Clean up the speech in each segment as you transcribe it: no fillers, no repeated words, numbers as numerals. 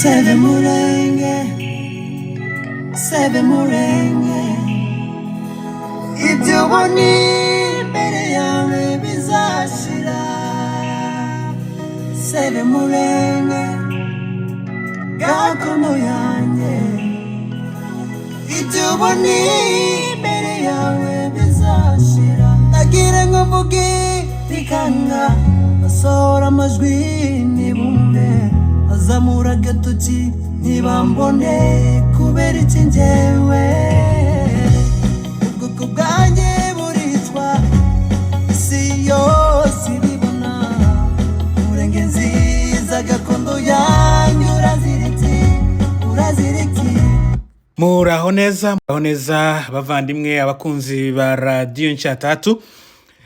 Save Murenge, save Murenge. Ibyo ubona imbere yawe bizashira. Save Murenge, gakondo yanjye. Ibyo ubona imbere yawe bizashira. Ndagira ngo mvuge bikanga, basohora amajwi ntibumve, azamura agatoki ntibambone. Kubera iki njyewe ubwoko bwanjye buricwa, isi yose ibibona? Murenge nziza, gakondo yanyu, uraziritse, uraziritse. Muraho neza, muraho neza bavandimwe, abakunzi ba Radiyo Nshatatu.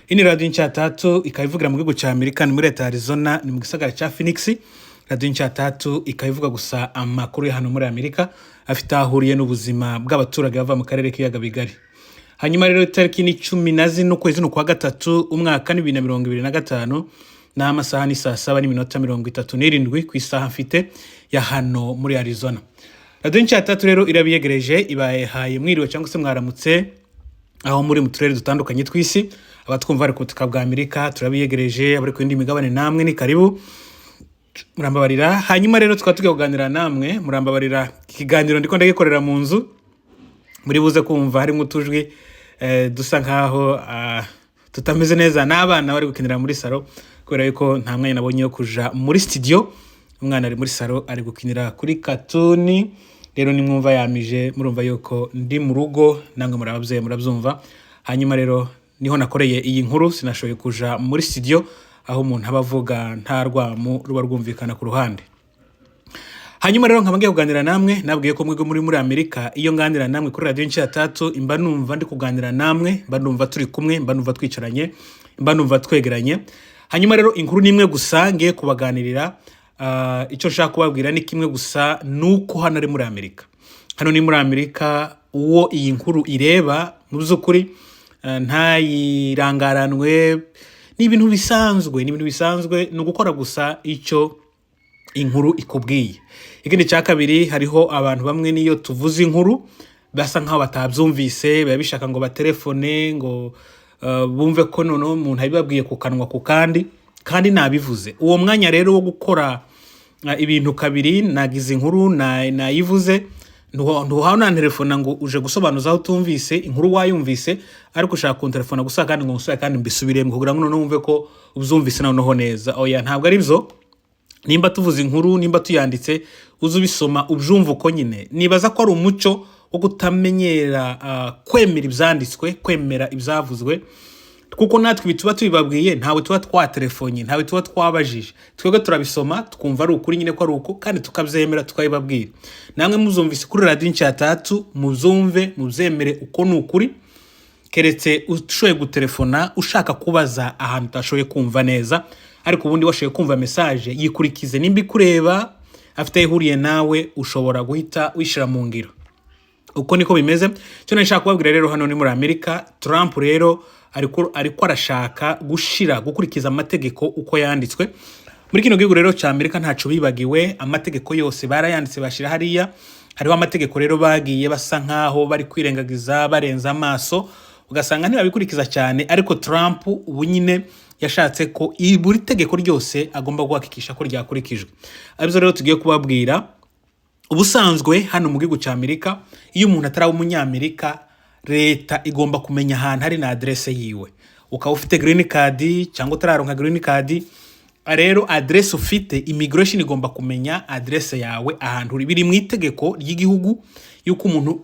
Iyi ni Radiyo Nshatatu, ikaba ivugira mu gihugu cya Amerika, ni muri leta ya Arizona, ni mu gisagara cya Phoenix. Radiyo Nshatatu ikaba ivuga gusa amakuru ya hano muri Amerika afite aho ahuriye n'ubuzima bw'abaturage bava mu karere k'ibiyaga bigari. Hanyuma rero itariki ni 14, ukwezi ni ukwa gatatu, umwaka ni 2025, n'amasaha ni saa 7:37 ku isaha mfite ya hano muri Arizona. Radiyo Nshatatu rero irabiyegereje, ibahaye mwiriwe cyangwa se mwaramutse aho muri mu turere dutandukanye tw'isi. Abatwumva bari ku butaka bwa Amerika turabiyegereje, abari ku yindi migabane namwe ni karibu, murambabarira. Hanyuma rero tukaba tugiye kuganira namwe, murambabarira, ikiganiro ndiko ndagikorera mu nzu, muri buze kumva harimo utujwi dusa nkaho tutameze neza, n'abana bari gukinira muri salo, kubera yuko nta mwanya nabonye wo kuja muri studio. Umwana ari muri salo ari gukinira kuri katuni. Rero nimwumva yamije, murumva yuko ndi mu rugo, namwe muri ababyeyi murabyumva. Hanyuma rero niho nakoreye iyi nkuru, sinashoboye kuja muri studio aho umuntu aba avuga nta rwamu ruba rwumvikana ku ruhande. Hanyuma rero nkaba ngiye kuganira namwe. Nabwiye ko mwebwe muri Amerika, iyo nganira namwe kuri Radiyo Nshatatu mba numva ndi kuganira namwe, mba numva turi kumwe, mba numva twicaranye, mba numva twegeranye. Hanyuma rero inkuru ni imwe gusa ngiye kubaganirira. Icyo nshaka kubabwira ni kimwe gusa, ni uko hano ari muri Amerika, hano ni muri Amerika. Uwo iyi nkuru ireba mu by'ukuri ntayirangaranwe, ni ibintu bisanzwe, ni ibintu bisanzwe, ni ugukora gusa icyo inkuru ikubwiye. Ikindi cya kabiri, hariho abantu bamwe niyo tuvuze inkuru basa nkaho batabyumvise, biba bishaka ngo batelefone ngo bumve ko noneho umuntu abibabwiye ku kanwa ku kandi, kandi nabivuze. Uwo mwanya rero wo gukora ibintu kabiri, nagize inkuru nayivuze, ntuhawe unantelefona ngo uje gusobanuza aho utumvise. Inkuru wayumvise, ariko ushaka kuntelefona gusa kandi ngo ngusubire kandi mbisubiremo kugira ngo noneho wumve ko ubyumvise noneho neza. Oya, ntabwo ari byo. Nimba tuvuze inkuru, nimba tuyanditse, uze ubisoma ubyumva uko nyine. Nibaza ko ari umuco wo kutamenyera kwemera ibyanditswe, kwemera ibyavuzwe, kuko natwe ibi tuba tubibabwiye, ntawe tuba twatelefonye, ntawe tuba twabajije. Twebwe turabisoma twumva ari ukuri nyine ko ari uko, kandi tukabyemera tukabibabwira. Namwe muzumvise kuri Radiyo Nshatatu, muzumve mubyemere uko ni ukuri, keretse ushoboye gutelefona ushaka kubaza ahantu utashoboye kumva neza. Ariko ubundi washoboye kumva message, yikurikize. Nimba ikureba, afite aho ihuriye nawe, ushobora guhita wishyira mu ngiro. Uko niko bimeze. Icyo nashaka kubabwira rero, hano ni muri Amerika. Trump rero ariko arashaka gushira gukurikiza amategeko uko yanditswe muri kino gihugu rero cya Amerika. Ntaco bibagiwe, amategeko yose barayanditse bashyira hariya. Hariho amategeko rero bagiye basa nkaho bari kwirengagiza, barenza amaso, ugasanga ntibabikurikiza cyane. Ariko Trump ubu nyine yashatse ko buri tegeko ryose agomba guhakikisha ko ryakurikijwe. Aribyo rero tugiye kubabwira. Ubusanzwe hano mu gihugu cya Amerika, iyo umuntu ataraba umunyamerika, leta igomba kumenya ahantu hari na aderese yiwe. Ukaba ufite green card cyangwa utararonka green card, rero aderese ufite, immigration igomba kumenya aderese yawe ahantu uri. Biri mu itegeko ry'igihugu yuko umuntu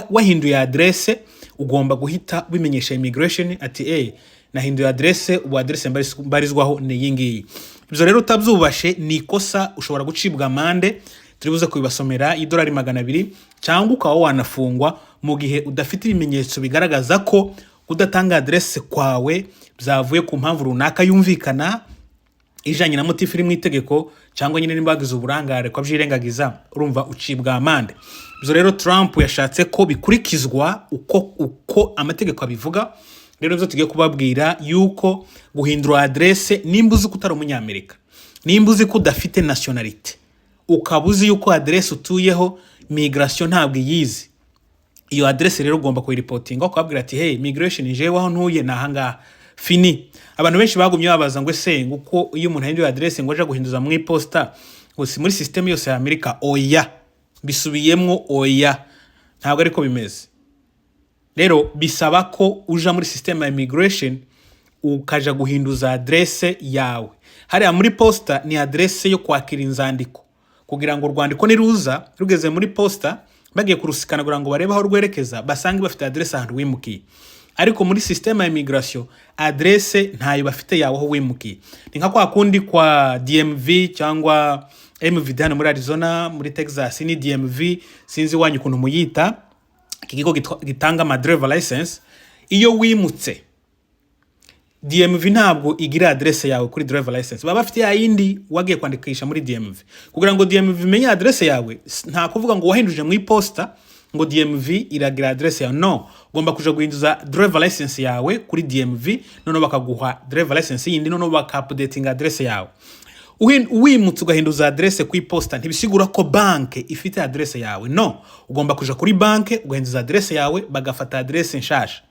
wahinduye aderese ugomba guhita ubimenyesha immigration ati: "Nahinduye aderese, ubu aderese mbarizwaho ni iyi ngiyi." Ibyo rero utabyubashe ni ikosa, ushobora gucibwa amande, turi buze kubibasomera, y'idolari 200, cyangwa ukaba wanafungwa mu gihe udafite ibimenyetso bigaragaza ko kudatanga aderese kwawe byavuye ku mpamvu runaka yumvikana ijanye na motif iri mu itegeko, cyangwa nyine nimba wagize uburangare ukabyirengagiza, urumva ucibwa amande. Ibyo rero Trump yashatse ko bikurikizwa uko amategeko abivuga. Rero ibyo tugiye kubabwira yuko guhindura aderese, nimba uzi ko utari umunyamerika, nimba uzi ko udafite nationalité. Ukaba uzi yuko aderesi utuyeho migration ntabwo iyizi, iyo aderesi rero ugomba kuyireportinga, ukababwira ati: "Hey, migration, jewe aho ntuye ni ahangaha." Fini. Abantu benshi bagumye babaza ngo: "Ese ngo uko iyo umuntu ahinduye aderesi, ngo aje guhinduza mu iposita, ngo si muri system yose ya Amerika?" Oya, bisubiyemwo, oya, ntabwo ariko bimeze. Rero bisaba ko uja muri system ya immigration ukaja guhinduza adresse yawe. Hariya muri posta ni adresse yo kwakira inzandiko, kugira ngo urwandiko niruza rugeze muri posta bagiye kurusikana kugira ngo barebe aho rwerekeza, basange bafite adresse ahantu wimukiye. Ariko muri system ya immigration adresse ntayo bafite yawe aho wimukiye. Ni nka kwa kundi kwa DMV cyangwa MVD hano muri Arizona, muri Texas ni DMV, sinzi iwanyu ukuntu muyita, iki kigo gitanga ama driver license. Iyo wimutse, DMV ntabwo igira adresse yawe kuri driver license, baba bafite ya yindi wagiye kwandikisha muri DMV. Kugira ngo DMV imenye adresse yawe, nta kuvuga ngo wahinduje mu iposita ngo DMV iragira adresse yawe. No, ugomba kuja guhinduza driver license yawe kuri DMV, noneho bakaguha driver license yindi, noneho bakaupdatinga adresse yawe. Wimutse ugahinduza adresse ku iposita, ntibisigura ko banke ifite adresse yawe. No, ugomba kuja kuri banke ugahinduza adresse yawe, bagafata adresse nshasha.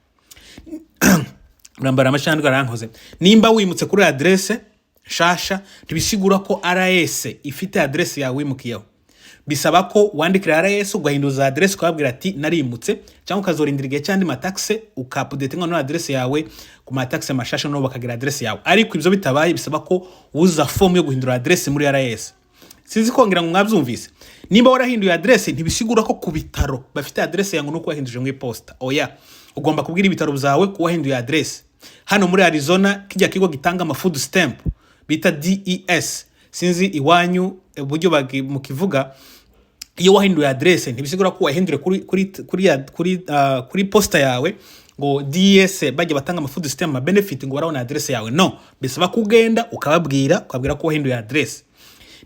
Urambara amacandwe arankoze. Nimba wimutse kuri adresse nshasha, ntibisigura ko IRS ifite adresse yawe wimukiyeho. Bisaba ko wandikira IRS ugahinduza adresse, ukababwira ati: "Narimutse", cyangwa ukazorindira igihe cy'andi mataxe, ukaupdate noneho adresse yawe ku mataxe mashasha, noneho bakagira adresse yawe. Ariko ibyo bitabaye, bisaba ko wuzuza fomu yo guhindura adresse muri IRS. Sinzi kongera ngo mwabyumvise. Nimba warahinduye adresse, ntibisigura ko ku bitaro bafite adresse yawe nuko wahinduje mu iposita. Oya, ugomba kubwira ibitaro byawe ko wahinduye adresse. Hano muri Arizona, kijya kigo gitanga ama food stamp bita DES, sinzi iwanyu uburyo mukivuga, iyo wahinduye adresse ntibisigura ko wahindure kuri posta yawe ngo DES bajya batanga ama food stamp, ama benefit, ngo barabona adresse yawe. No, bisaba ko ugenda ukababwira, ukabwira ko wahinduye adresse.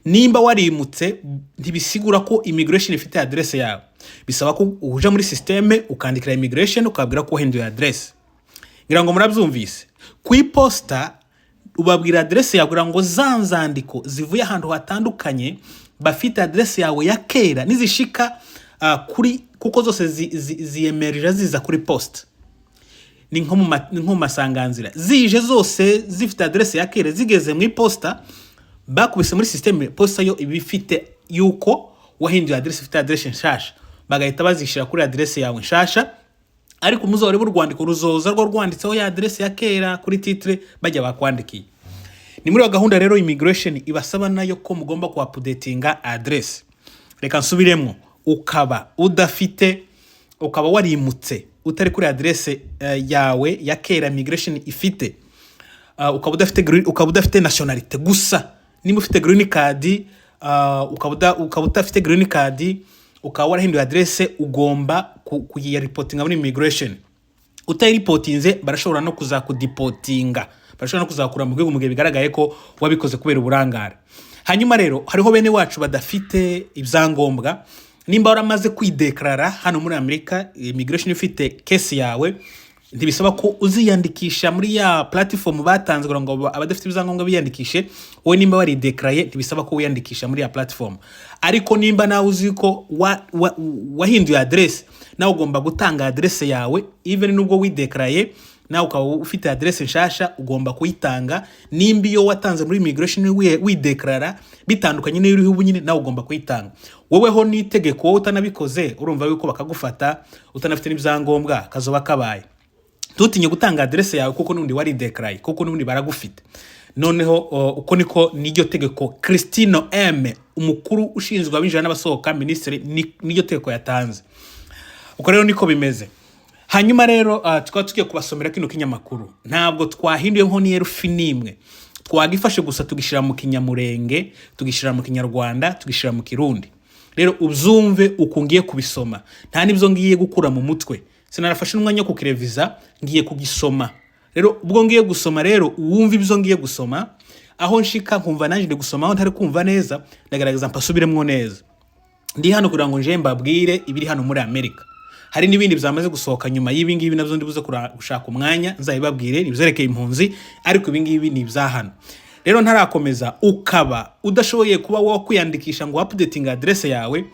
Nimba warimutse, ntibisigura ko immigration ifite adresse yawe. Bisaba ko uja muri système ukandikira immigration, ukabwira ko wahinduye adresse. Ngira ngo murabyumvise. Ku iposita ubabwira adresse yawe kugira ngo za nzandiko zivuye ahantu hatandukanye bafite adresse yawe ya kera nizishika kuri, kuko zose ziyemerera ziza kuri poste, ni nko mu masanganzira, zije zose zifite adresse ya kera, zigeze mu iposita bakubise muri système, posta yo iba ifite yuko wahinduye adresse, ifite adresse nshasha, bagahita bazishyira kuri adresse yawe nshasha. Ariko muzarebe urwandiko ruzoza rwo rwanditseho ya adresse ya kera kuri titre bajya bakwandikiye. Ni muri iyo gahunda rero immigration ibasaba nayo ko mugomba kuupdatinga adresse. Reka nsubiremo: ukaba udafite, ukaba warimutse utari kuri adresse yawe ya kera immigration ifite, ukaba udafite nationalité gusa. Niba ufite green card, ukaba udafite green card, ukaba warahinduye adresse, ugomba kuyireportinga muri immigration. Utayireportinze, barashobora no kuzakudeportinga, barashobora no kuzakura mu gihugu mu gihe bigaragaye ko wabikoze kubera uburangare. Hanyuma rero hariho bene wacu badafite ibyangombwa. Nimba waramaze kwideclara hano muri Amerika, immigration ifite case yawe, ntibisaba ko uziyandikisha muri ya platform batanze kugira ngo abadafite ibyangombwa biyandikishe. Wowe nimba warideclaraye, ntibisaba ko wiyandikisha muri ya platform. Ariko nimba nawe uzi ko wahinduye adresse, nawe ugomba gutanga adresse yawe. Even nubwo wideclaraye, nawe ukaba ufite adresse nshasha, ugomba kuyitanga. Nimba iyo watanze muri immigration wideclara bitandukanye n'iyo uriho ubu nyine, nawe ugomba kuyitanga. Woweho ni itegeko, wowe utanabikoze urumva yuko bakagufata utanafite n'ibyangombwa, kazoba kabaye. Ntutinye gutanga adresse yawe, kuko n'ubundi warideclaraye, kuko n'ubundi baragufite. Noneho uko niko n'iryo tegeko Kristi Noem, umukuru ushinzwe abinjira n'abasohoka, minisitiri, n'iryo tegeko yatanze. Uko rero niko bimeze. Hanyuma rero tukaba tugiye kubasomera kino kinyamakuru. Ntabwo twahinduyeho n'iherufi n'imwe, twagifashe gusa tugishyira mu Kinyamurenge, tugishyira mu Kinyarwanda, tugishyira mu Kirundi. Rero ubyumve uku ngiye kubisoma, nta n'ibyo ngiye gukura mu mutwe, sinarafashe n'umwanya wo kukireviza, ngiye kugisoma. Rero ubwo ngiye gusoma, rero uwumva ibyo ngiye gusoma, aho nshika nkumva nanjye ndi gusoma, aho ntari kumva neza ndagaragaza mpasubiremwo neza. Ndi hano kugira ngo nje mbabwire ibiri hano muri Amerika. Hari n'ibindi byamaze gusohoka nyuma y'ibi ngibi, nabyo ndibuze gushaka umwanya nzabibabwire, ibyerekeye impunzi, ariko ibi ngibi ni ibya hano. Rero Rero ntarakomeza, ukaba udashoboye kuba wakwiyandikisha ngo updating adresse yawe,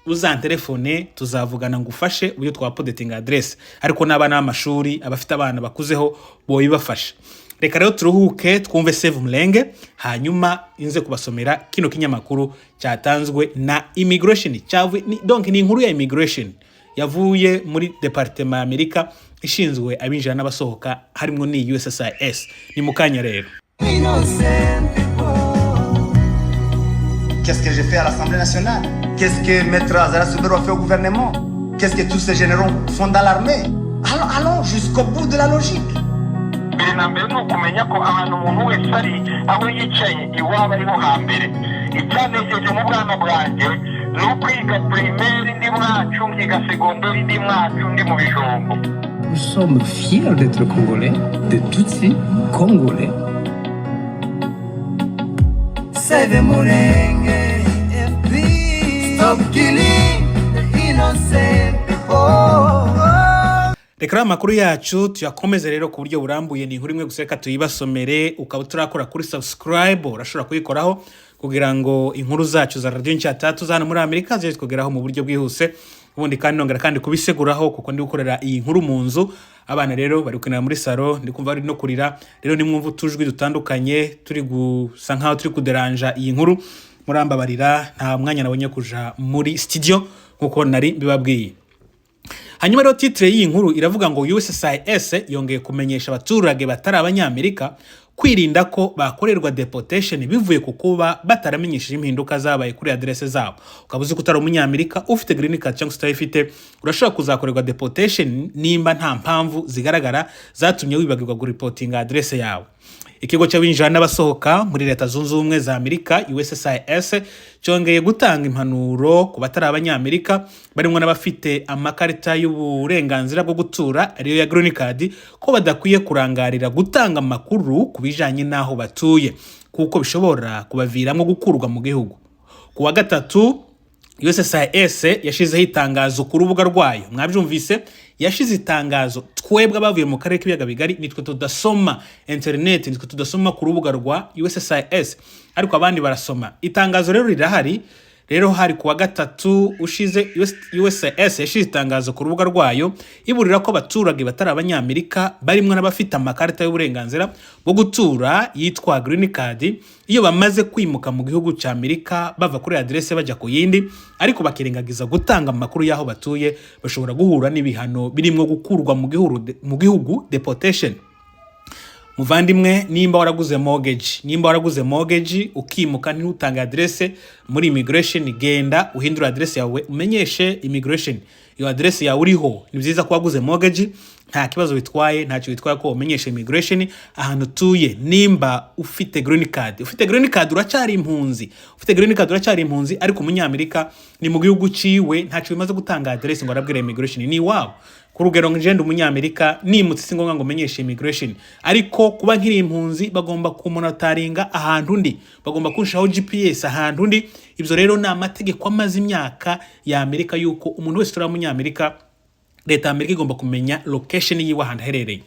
uzantelefone, tuzavugana ngo ufashe uburyo twa updating adresse. Ariko n'abana b'amashuri, abafite abana bakuzeho boyibafasha. Reka rero turuhuke, twumve Save Mulenge, hanyuma inze kubasomera kino kinyamakuru cyatanzwe na immigration cyavuye donc ni inkuru ya immigration yavuye muri departema ya Amerika ishinzwe abinjira n'abasohoka, harimo ni USCIS. Ni mu kanya rero. Innocent people. Qu'est-ce que j'ai fait à l'Assemblée nationale? Qu'est-ce que Maître Azarias Ruberwa a fait au gouvernement? Qu'est-ce que tous ces généraux font dans l'armée? Allons, allons jusqu'au bout de la logique. Mbere na mbere ni ukumenya ko ahantu umuntu wese ari, aho yicaye iwabo ariho hambere. Icyanejeje mu bwana bwanjye ni ukwiga primaire ndi mwacu, nkiga secondaire ndi mwacu, ndi mu Bijombo. Nous sommes fiers d'être Congolais, des Tutsis congolais. Save Mulenge, FP. Stop killing the innocent people. Reka rero amakuru yacu tuyakomeze rero ku buryo burambuye. Ni inkuru imwe gusa, reka tuyibasomere. Ukaba turakora kuri subscribe, urashobora kuyikoraho kugira ngo inkuru zacu za Radiyo Nshya Tatu za hano muri Amerika zijye zikugeraho mu buryo bwihuse. Ubundi kandi nongera kandi kubiseguraho, kuko ndi gukorera iyi nkuru mu nzu, abana rero bari gukinira muri salon, ndi kumva bari no kurira. Rero nimwumva utujwi dutandukanye turi gusa nkaho turi kuderanja iyi nkuru, murambabarira. Nta mwanya nabonye kuja muri studio nkuko nari mbibabwiye. Hanyuma rero titre y'iyi nkuru iravuga ngo USCIS yongeye kumenyesha abaturage batari Abanyamerika kwirinda ko bakorerwa deportation bivuye ku kuba bataramenyesheje impinduka zabaye kuri adresse zabo. Ukaba uzi ko utari Umunyamerika, ufite green card cyangwa se utayifite, urashobora kuzakorerwa deportation nimba nta mpamvu zigaragara zatumye wibagirwa gureportinga adresse yawe. Ikigo cy'abinjira n'abasohoka muri Leta Zunze Ubumwe za Amerika, USCIS, cyongeye gutanga impanuro ku batari Abanyamerika, barimo n'abafite amakarita y'uburenganzira bwo gutura, ariyo ya green card, ko badakwiye kurangarira gutanga amakuru ku bijanye n'aho batuye, kuko bishobora kubaviramo gukurwa mu gihugu. Ku wa gatatu, USCIS yashizeho itangazo ku rubuga rwayo. Mwabyumvise, yashize itangazo. Twebwe abavuye mu karere k'Ibiyaga Bigari nitwe tudasoma internet, nitwe tudasoma ku rubuga rwa USCIS, ariko abandi barasoma. Itangazo rero rirahari. Rero hari ku wa gatatu ushize, USCIS yashize itangazo ku rubuga rwayo iburira ko abaturage batari Abanyamerika, barimo n'abafite amakarita y'uburenganzira bwo gutura yitwa green card, iyo bamaze kwimuka mu gihugu cya Amerika bava kuri adresse bajya ku yindi, ariko bakirengagiza gutanga amakuru y'aho batuye, bashobora guhura n'ibihano birimo gukurwa mu gihugu, deportation. Muvandimwe, nimba waraguze mortgage, nimba waraguze mortgage ukimuka ntutange adresse muri immigration, genda uhindure adresse yawe, umenyeshe immigration iyo adresse yawe uriho. Ni byiza ko waguze mortgage, nta kibazo bitwaye, ntacyo bitwaye ko umenyesha immigration ahantu utuye. Nimba ufite green card, ufite green card uracyari impunzi, ufite green card uracyari impunzi, ariko Umunyamerika ni mu gihugu ciwe, ntacyo bimaze gutanga adresse ngo arabwira immigration, ni iwabo. Ku rugero, ngende Umunyamerika nimutse, si ngombwa ngo menyeshe immigration, ariko kuba nkiri impunzi bagomba kumonitoringa ahantu ndi, bagomba kunshiraho GPS ahantu ndi. Ibyo rero ni amategeko amaze imyaka ya Amerika, yuko umuntu wese utari Umunyamerika, leta ya Amerika igomba kumenya location yiwe, ahantu aherereye.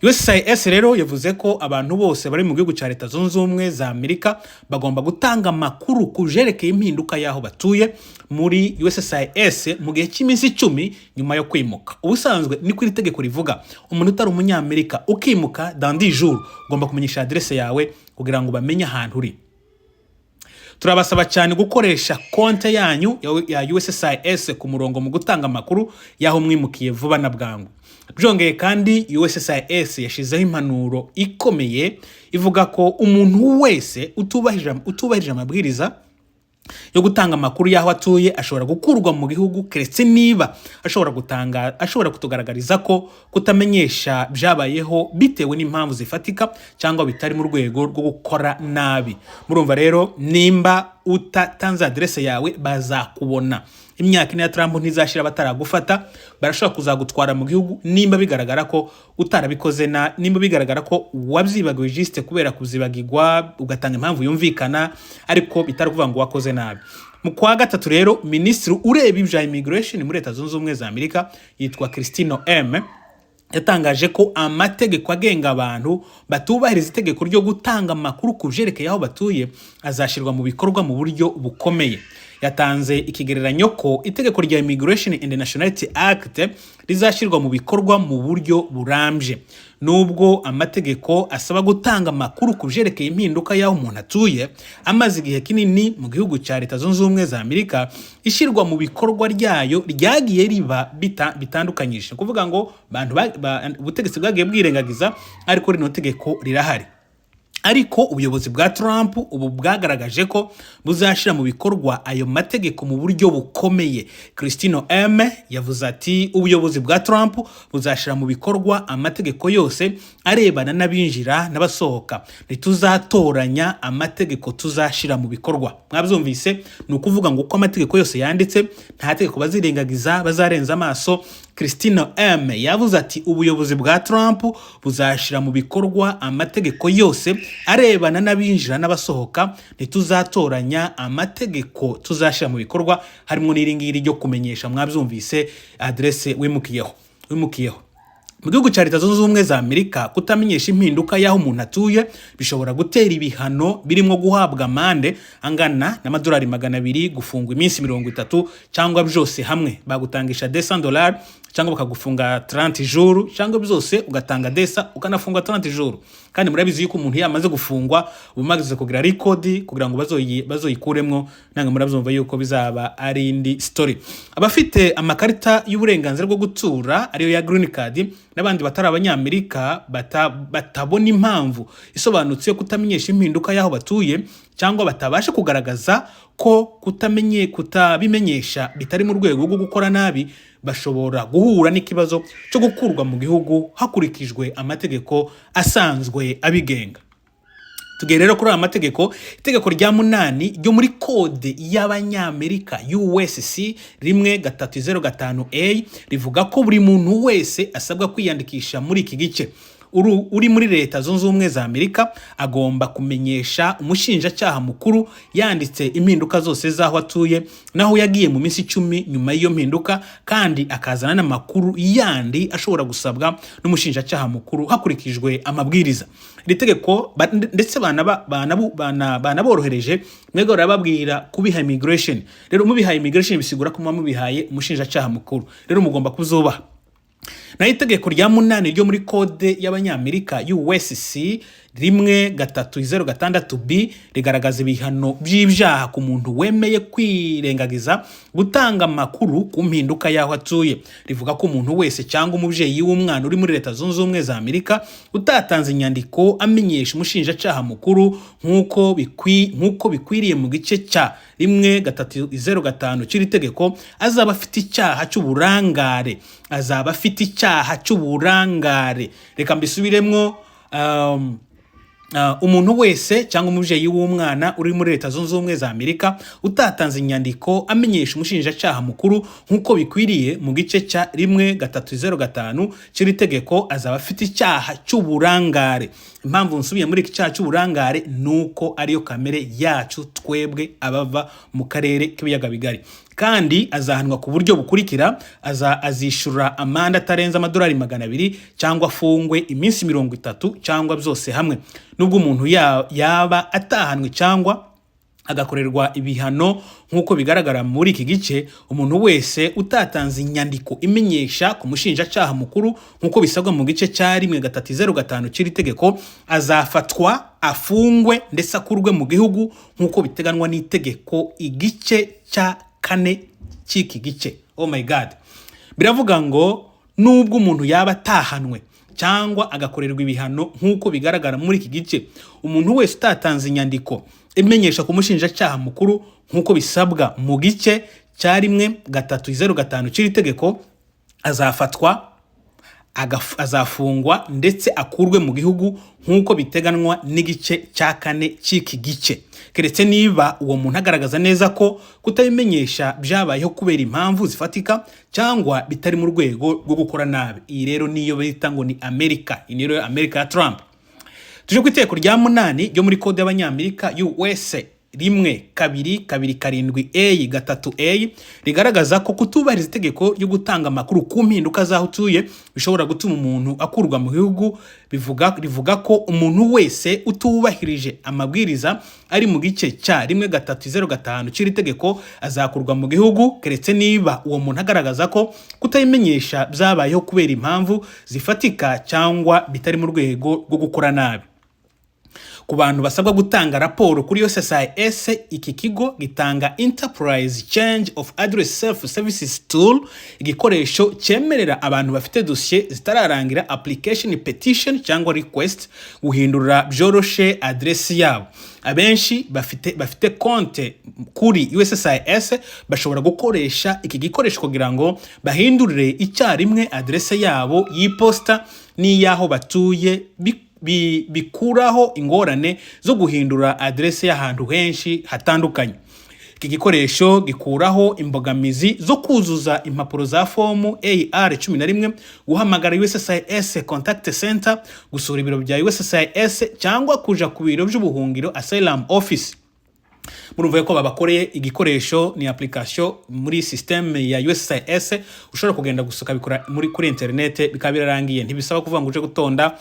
USCIS rero yavuze ko abantu bose bari mu gihugu cya Leta Zunze Ubumwe za Amerika bagomba gutanga amakuru ku jerekeye impinduka y'aho batuye muri USCIS mu gihe cy'iminsi 10 nyuma yo kwimuka. Ubusanzwe niko iri tegeko rivuga: umuntu utari Umunyamerika ukimuka, dans 10 jours ugomba kumenyesha adresse yawe kugira ngo bamenye ahantu uri. Turabasaba cyane gukoresha konte yanyu ya USCIS ku murongo mu gutanga amakuru y'aho mwimukiye vuba na bwangu. Byongeye kandi, USCIS yashyizeho impanuro ikomeye ivuga ko umuntu wese utubahirije amabwiriza yo gutanga amakuru y'aho atuye ashobora gukurwa mu gihugu, keretse niba ashobora kutugaragariza ko kutamenyesha byabayeho bitewe n'impamvu zifatika cyangwa bitari mu rwego rwo gukora nabi. Murumva rero, nimba utatanze adresse yawe bazakubona. Imyaka 4 ya Trump ntizashira bataragufata. Barashobora kuzagutwara mu gihugu nimba bigaragara ko utarabikoze na nimba bigaragara ko wabyibagiwe, juste kubera kuzibagirwa ugatanga impamvu yumvikana, ariko bitari kuvuga ngo wakoze nabi. Mu kwa gatatu rero, minisitiri ureba ibya immigration muri Leta Zunze Ubumwe za Amerika yitwa Kristi Noem. Yatangaje ko amategeko agenga abantu batubahiriza itegeko ryo gutanga amakuru ku byerekeye aho batuye azashyirwa mu bikorwa mu buryo bukomeye. Yatanze ikigereranyo ko itegeko rya Immigration and Nationality Act rizashyirwa mu bikorwa mu buryo burambye. Nubwo amategeko asaba gutanga amakuru ku byerekeye impinduka y'aho umuntu atuye amaze igihe kinini mu gihugu cya Leta Zunze Ubumwe za Amerika, ishyirwa mu bikorwa ryayo ryagiye riba bitandukanyije. Ni ukuvuga ngo bantu ubutegetsi bwagiye bwirengagiza, ariko rino tegeko rirahari. Ariko ubuyobozi bwa Trump ubu bwagaragaje ko buzashyira mu bikorwa ayo mategeko mu buryo bukomeye. Kristi Noem yavuze ati: "Ubuyobozi bwa Trump buzashyira mu bikorwa amategeko yose arebana n'abinjira n'abasohoka. Ntituzatoranya amategeko tuzashyira mu bikorwa." Mwabyumvise? Ni ukuvuga ngo uko amategeko yose yanditse, nta tegeko bazirengagiza, bazarenza amaso. Kristi Noem yavuze ati: "Ubuyobozi bwa Trump buzashyira mu bikorwa amategeko yose arebana n'abinjira n'abasohoka. Ntituzatoranya amategeko tuzashyira mu bikorwa, harimo n'iri ngiri ryo kumenyesha." Mwabyumvise, aderese wimukiyeho. Mu gihugu cya Leta Zunze Ubumwe za Amerika, kutamenyesha impinduka y'aho umuntu atuye bishobora gutera ibihano birimo guhabwa amande angana n'amadolari 200, gufungwa iminsi 30, cyangwa byose hamwe. Bagutangisha $200 cyangwa bakagufunga 30 jours, cyangwa byose ugatanga 200 ukanafungwa 30 jours. Kandi murabizi yuko umuntu iyo amaze gufungwa uba umaze kugira record, kugira ngo bazoyikuremwo nanga murabyumva yuko bizaba ari indi story. Abafite amakarita y'uburenganzira bwo gutura, ariyo ya green card, n'abandi batari Abanyamerika batabona impamvu isobanutse yo kutamenyesha impinduka y'aho batuye, cyangwa batabasha kugaragaza ko kutabimenyesha bitari mu rwego rwo gukora nabi, bashobora guhura n'ikibazo cyo gukurwa mu gihugu hakurikijwe amategeko asanzwe abigenga. Tugiye rero kuri aya mategeko. Itegeko rya munani ryo muri kode y'Abanyamerika, USC 1305 A, rivuga ko buri muntu wese asabwa kwiyandikisha muri iki gice uri muri Leta Zunze Ubumwe za Amerika agomba kumenyesha umushinjacyaha mukuru yanditse impinduka zose z'aho atuye n'aho yagiye mu minsi 10 nyuma y'iyo mpinduka, kandi akazana n'amakuru yandi ashobora gusabwa n'umushinjacyaha mukuru hakurikijwe amabwiriza. Iri tegeko ndetse banaborohereje mwebwe, barababwira kubiha immigration. Rero mubihaye immigration bisigura ko muba mubihaye umushinjacyaha mukuru, rero mugomba kuzubaha. Naho itegeko rya munani ryo muri kode y'Abanyamerika, USC 1306 B, rigaragaza ibihano by'ibyaha ku muntu wemeye kwirengagiza gutanga amakuru ku mpinduka y'aho atuye. Rivuga ko umuntu wese cyangwa umubyeyi w'umwana uri muri Leta Zunze Ubumwe za Amerika utatanze inyandiko amenyesha umushinjacyaha mukuru nk'uko bikwiriye mu gice cya 1305 cy'iri tegeko azaba afite icyaha cy'uburangare, azaba afite icyaha cy'uburangare. Reka mbisubiremwo. Umuntu wese cyangwa umubyeyi w'umwana uri muri Leta Zunze Ubumwe za Amerika utatanze inyandiko amenyesha umushinjacyaha mukuru nk'uko bikwiriye mu gice cya 1305 cy'iri tegeko azaba afite icyaha cy'uburangare. Impamvu nsubiye muri iki cyaha cy'uburangare ni uko ariyo kamere yacu twebwe abava mu karere k'Ibiyaga Bigari. Kandi azahanwa ku buryo bukurikira: azishyura amande atarenze amadolari 200, cyangwa afungwe iminsi 30, cyangwa byose hamwe. Nubwo umuntu yaba atahanwe cyangwa agakorerwa ibihano nk'uko bigaragara muri iki gice, umuntu wese utatanze inyandiko imenyesha ku mushinjacyaha mukuru nk'uko bisabwa mu gice cya 1305 cy'iri tegeko azafatwa, afungwe ndetse akurwe mu gihugu nk'uko biteganwa n'itegeko igice cya kane cy'iki gice. Oh my God! Biravuga ngo nubwo umuntu yaba atahanwe cyangwa agakorerwa ibihano nk'uko bigaragara muri iki gice, umuntu wese utatanze inyandiko imenyesha ku mushinjacyaha mukuru nk'uko bisabwa mu gice cya 1305 cy'iri tegeko azafatwa, azafungwa ndetse akurwe mu gihugu nk'uko biteganwa n'igice cya kane cy'iki gice, keretse niba uwo muntu agaragaza neza ko kutabimenyesha byabayeho kubera impamvu zifatika cyangwa bitari mu rwego rwo gukora nabi. Iyi rero niyo bita ngo ni Amerika. Iyi niyo Amerika ya Trump. Tuje ku itegeko rya munani ryo muri kode y'Abanyamerika, US 1227 A 3 A rigaragaza ko kutubahiriza itegeko ryo gutanga amakuru ku mpinduka z'aho utuye bishobora gutuma umuntu akurwa mu gihugu. Rivuga ko umuntu wese utubahirije amabwiriza ari mu gice cya 1305 cy'iri tegeko azakurwa mu gihugu, keretse niba uwo muntu agaragaza ko kutayimenyesha byabayeho kubera impamvu zifatika cyangwa bitari mu rwego rwo gukora nabi. Ku bantu basabwa gutanga raporo kuri USCIS, iki kigo gitanga Enterprise Change of Address Self Services Tool, igikoresho cyemerera abantu bafite dosiye zitararangira, application, petition cyangwa request, guhindura byoroshe adresi yabo. Abenshi bafite konte kuri USCIS bashobora gukoresha iki gikoresho kugira ngo bahindurire icyarimwe adrese yabo y'iposita n'iy'aho batuye, bikuraho ingorane zo guhindura adrese y'ahantu henshi hatandukanye. Iki gikoresho gikuraho imbogamizi zo kuzuza impapuro za fomu AR 11, guhamagara USCIS Contact Center, gusura ibiro bya USCIS cyangwa kuja ku biro by'ubuhungiro, Asylum Office. Murumva ko babakoreye igikoresho, ni application muri system ya USCIS, ushobora kugenda gusa ukabikora kuri internet bikaba birarangiye. Ntibisaba kuvuga ngo uje gutonda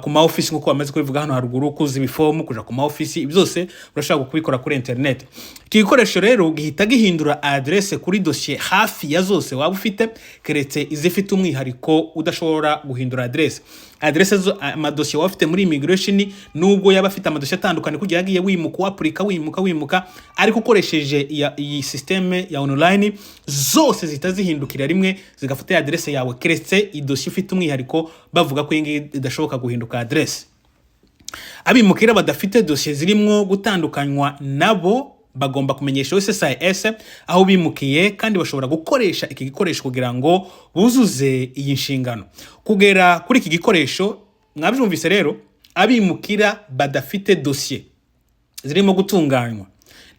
ku ma office nkuko bamaze kubivuga hano haruguru, kuza ibifomu, kuja ku ma office, ibyo byose urashobora kubikora kuri internet. Iki gikoresho rero gihita gihindura adresse kuri dossier hafi ya zose waba ufite, keretse izifite umwihariko udashobora guhindura adresse. Adresse zo amadosiye waba ufite muri immigration, nubwo yaba afite amadosiye atandukanye kugira yagiye wimuka, wapurika, wimuka, wimuka, ariko ukoresheje iyi système ya online, zose zihita zihindukira rimwe zigafata ya adresse yawe, keretse idosiye ifite umwihariko bavuga ko iyi ngiyi idashoboka guhinduka adresse. Abimukira badafite dosiye zirimwo gutandukanywa nabo bagomba kumenyesha USCIS aho bimukiye, kandi bashobora gukoresha iki gikoresho kugira ngo buzuze iyi nshingano. Kugera kuri iki gikoresho, mwabyumvise rero, abimukira badafite dosiye zirimo gutunganywa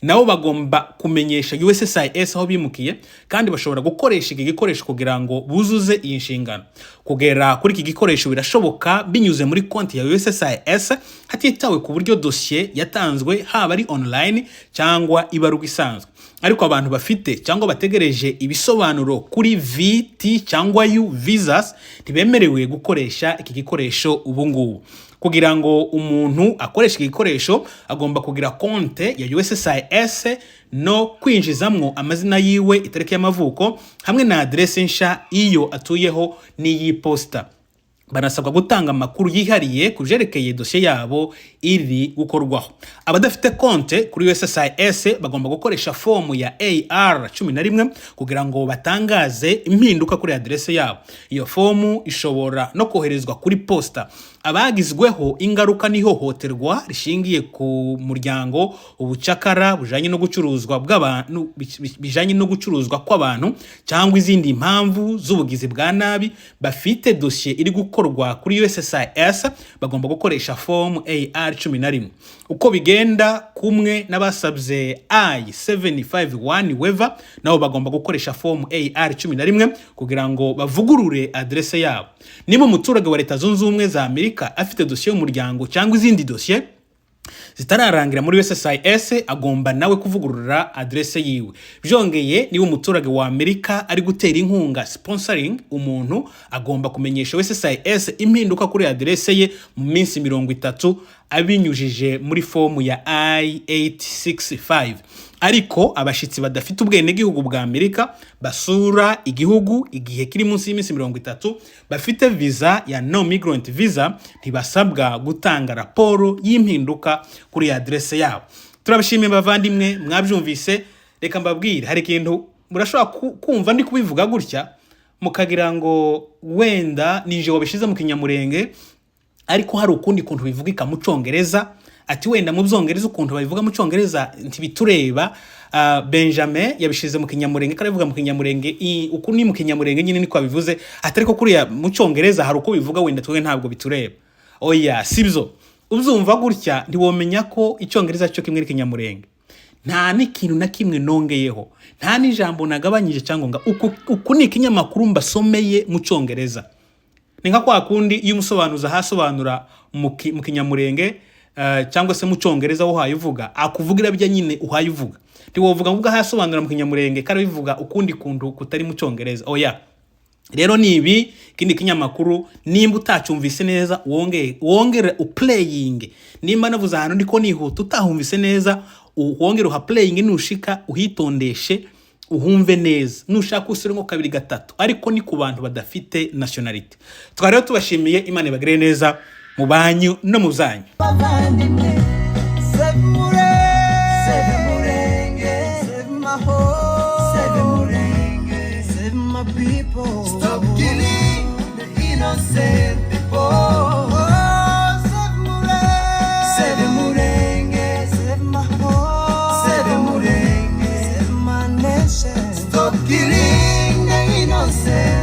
nabo bagomba kumenyesha USCIS aho bimukiye, kandi bashobora gukoresha iki gikoresho kugira ngo buzuze iyi nshingano. Kugera kuri iki gikoresho birashoboka binyuze muri konti ya USCIS, hatitawe ku buryo dosiye yatanzwe, haba ari online cyangwa ibaruwa isanzwe. Ariko abantu bafite cyangwa bategereje ibisobanuro kuri V, T cyangwa U visas ntibemerewe gukoresha iki gikoresho ubu ngubu. Kugira ngo umuntu akoreshe iki gikoresho, agomba kugira konte ya USCIS no kwinjizamwo amazina yiwe, itariki y'amavuko hamwe na adresse nsha iyo atuyeho n'iy'iposita. Banasabwa gutanga amakuru yihariye ku byerekeye dosiye yabo iri gukorwaho. Abadafite konte kuri USCIS bagomba gukoresha fomu ya AR 11 kugira ngo batangaze impinduka kuri adresse yabo. Iyo fomu ishobora no koherezwa kuri posta. Abagizweho ingaruka n'ihohoterwa rishingiye ku muryango, ubucakara bujanye no gucuruzwa bw'abantu, bijanye no gucuruzwa kw'abantu cyangwa izindi mpamvu z'ubugizi bwa nabi bafite dosiye iri gukorwa kuri USCIS bagomba gukoresha fomu AR 11. Uko bigenda kumwe n'abasabye I-751 waiver, nabo bagomba gukoresha fomu AR 11 kugira ngo bavugurure adresse yabo. Niba umuturage wa Leta Zunze Ubumwe za Amerika afite dosiye y'umuryango cyangwa izindi dosiye zitararangira muri USCIS, agomba nawe kuvugurura adresse yiwe. Byongeye, niba umuturage wa Amerika ari gutera inkunga, sponsoring, umuntu, agomba kumenyesha USCIS impinduka kuri adresse ye mu minsi 30 abinyujije muri fomu ya I-865. Ariko abashitsi badafite ubwenegihugu bwa Amerika basura igihugu igihe kiri munsi y'iminsi 30, bafite visa ya non migrant visa, ntibasabwa gutanga raporo y'impinduka kuri adresse yabo. Turabashimiye bavandimwe, mwabyumvise. Reka mbabwire, hari ikintu murashobora kumva ndi kubivuga gutya mukagira ngo wenda nije wabishyize mu Kinyamurenge, ariko hari ukundi kuntu bivugika mu Cyongereza, ati wenda mu Byongereza ukuntu babivuga mu Cyongereza ntibitureba. Benjamin yabishize mu Kinyamurenge kandi abivuga mu Kinyamurenge, uku ni mu Kinyamurenge nyine niko abivuze, atari ko kuriya mu Cyongereza hari uko bivuga, wenda twebwe ntabwo bitureba. Oya, sibyo. Ubyumva gutya ntiwomenya ko Icyongereza cyo kimwe n'Ikinyamurenge. Nta n'ikintu na kimwe nongeyeho, nta n'ijambo nagabanyije cyangwa ngo uku ni ikinyamakuru mbasomeye mu Cyongereza. Ni nka kwa kundi iyo umusobanuzi ahasobanura mu Kinyamurenge. cyangwa se mu Cyongereza uhaye uvuga, akuvugira bya nyine uhaye uvuga. Ntiwovuga ngo ahasobanura mu Kinyamurenge kandi bivuga ukundi kuntu kutari mu Cyongereza, oya. Rero ni ibi. Ikindi kinyamakuru, nimba utacyumvise neza, wongere uplayinge. Nimba navuze ahantu ndiko nihuta utahumvise neza, wongere uhaplayinge, nushika uhitondeshe, uhumve neza. Nushaka usubire nko kabiri, gatatu. Ariko ni ku bantu badafite nationality. Tukaba rero tubashimiye. Imana ibagirire neza mu banyu no mu zanyu. Bavandimwe, save Murenge, save Murenge, save my home, save Murenge, save my people. Stop killing the innocent people. Oh, save Murenge, save Murenge, save my home, save Murenge, save my nation. Stop killing the innocent.